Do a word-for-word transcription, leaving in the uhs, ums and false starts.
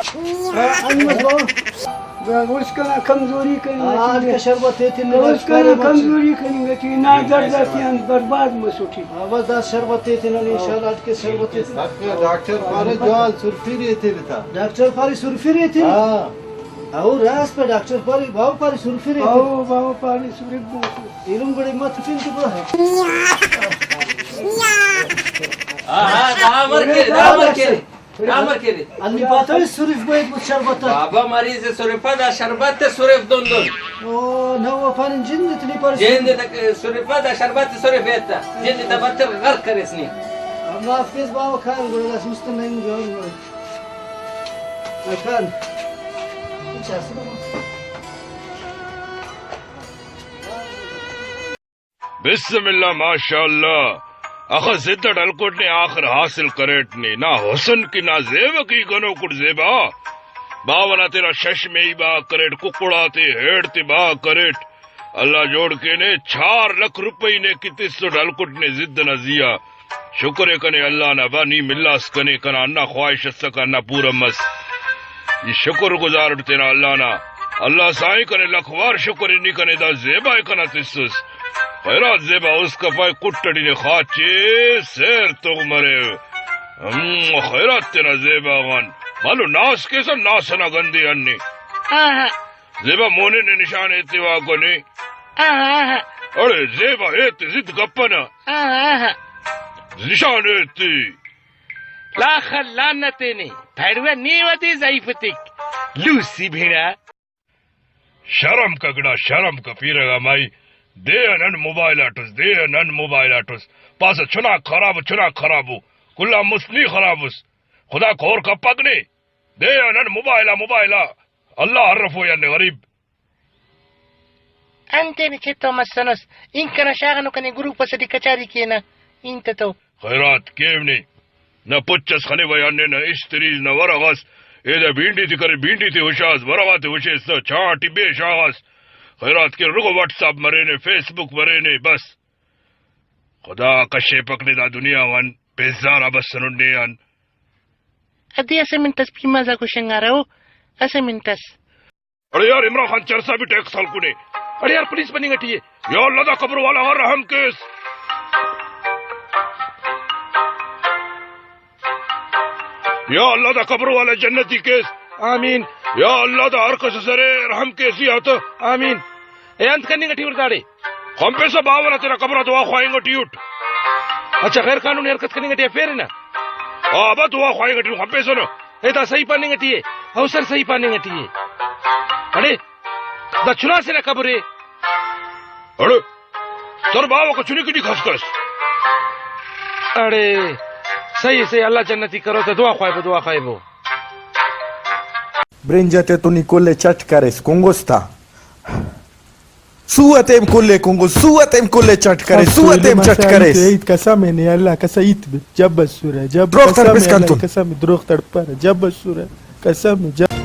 ہاں، انت مس بابا۔ دا اس کنا کمزوری کننگ ہاں، ٹی ہلکا شربت ایتن تو اس کنا کمزوری کننگ ٹی نا درد آتیان برباد مسٹی۔ ہاں، بس دا شربت ایتن، انشاءاللہ اٹ کے شربت ایتن۔ ڈاکٹر پارے جوان سرفی ریتن تا۔ ڈاکٹر پارے سرفی ریتن؟ ہاں۔ او راست پہ ڈاکٹر پارے، باو پارے سرفی ریتن۔ باو، باو پارے سرفی ریتن۔ ایلم گڑے مت پین تو با۔ ہاں، ہاں، دا امر کے، دا امر کے۔ دا امر کیرے؟ ہنی پاتوئی سرف بریک بس شربت آ۔ بابا مریض سرفا دا شربت تے سرف دن دن۔ او نہ، او پانن جند تے نی پارے۔ جند تے سرفا دا شربت تے سرف ایتا۔ جند تا بتر غرق کریس نی۔ اب معاف کیس بابا، کان گڑا دا سست نہیں جوان گڑا۔ کان۔ اچھا، سلام۔ بسم اللہ، ماشاءاللہ۔ اخہ ضد اٹ ہلکٹ نے، آخر حاصل کریٹ نے۔ نا حسن کی نا زیبکی گنوکٹ زیبا۔ باوہ نا تینا شش مئی با کریٹ، ککڑ آتے ہیڑ تے با کریٹ۔ اللہ جوڑ کینے، چار لکھ روپئی نے کہ تسٹ ہلکٹ نے ضد نا زیا۔ شکر ءِ کنے اللہ نا، با نی ملاس کنے، کنا ہندا خواہش اسکہ، ہندا پورا مس۔ ای شکر گزار اٹ تینا اللہ نا۔ اللہ سائیں کنے لکھ وار شکر ءِ، نی کنے دا زیبا ءِ کنا تسس۔ خیرات زیبا، اس کپائے کٹ اٹی نے خاچے سیر تغ مرے۔ ہم، خیرات تینا زیبا غان۔ مالو ناس کیسہ، ناس ئنا گندی ہنی۔ آہا۔ زیبا، مونے نے نشان ایتے واکو نے۔ آہا، آہا۔ اڑے زیبا، ایتے ضد گپنہ۔ آہا، آہا۔ نشان ایتے۔ لاخ لعنت نے، بھڑوا نے ودے ضعیف تک۔ لوسی بھیڑا۔ شرم کا گڑا، شرم کا پیرہ غا مائی۔ دے آ نن موبائل آٹس، دے آ نن موبائل آٹس۔ پاسہ چناک خراب، چناک خراب ءُ۔ کل آن مست نی خراب اس۔ خدا کور کپک نے۔ دے آ نن موبائل آ، موبائل آ۔ اللہ ہرفو یا نے غریب۔ انتینے چٹو مسنس، انکنا شاغنو کنے گروپ اسے ٹی کچاری کینہ، انت تو۔ خیرات کیو نے، نہ پچ اس خنوہ یا نے، نہ استریز، نہ ورغ اس۔ ایدے بینڈی تے کرے، بینڈی تے ہشاس، ورغ آتے ہشیس تہ، چاں ٹی بے شاغاس۔ خیرات کے رگو واٹس ایپ مرینے، فیس بک مرینے، بس۔ خدا کشیپک نے دا دنیا غان، بیزار آ بسنن نے آن۔ ادے اسہ منٹ اس پیماز آ گوشنگارہ او، اسہ منٹ اس۔ اڑے یار، عمران خان چرسا بھی ٹیکس ہلکنے۔ اڑے یار، پولیس بننگ ٹی ءِ۔ یا اللہ، دا قبر والا غا رحم کیس۔ یا اللہ، دا قبر والا جنتی کیس۔ آمین۔ یا اللہ، دا ہر کس سرے رحم کیس یا تو۔ آمین۔ اے انت کننگ ٹی اٹ داڑے؟ خمپیسہ باوہ نا تینا قبر آ دعا خواہنگ ٹی اٹ۔ اچھا، غیر قانونی حرکت کننگ ٹی افیرے نا؟ آ، ابا دعا خواہنگ ٹی خمپیسہ نا۔ اے دا صحیح پاننگ ٹی ءِ، او سر صحیح پاننگ ٹی ءِ۔ اڑے، دا چنا سے نا قبر ءِ۔ اڑے، سر باوہ کو چنی کٹی خس کس۔ اڑے، صحیح، صحیح، اللہ جنتی کرو، تو دعا خواہبو، دعا خواہبو۔ برنج آتیا تو نی کل ءِ چٹ کریس، کنگس تا۔ سو اتیم کل ءِ کنگس، سو اتیم کل ءِ چٹ کریس، سو اتیم چٹ کریس۔ عید قسم ءِ نے اللہ قسم، عید جب سورہ، جب دروغ قسم ءِ تڑپسکان اللہ تون۔ قسم، دروغ تڑپرہ، جب سورہ، قسم، جب۔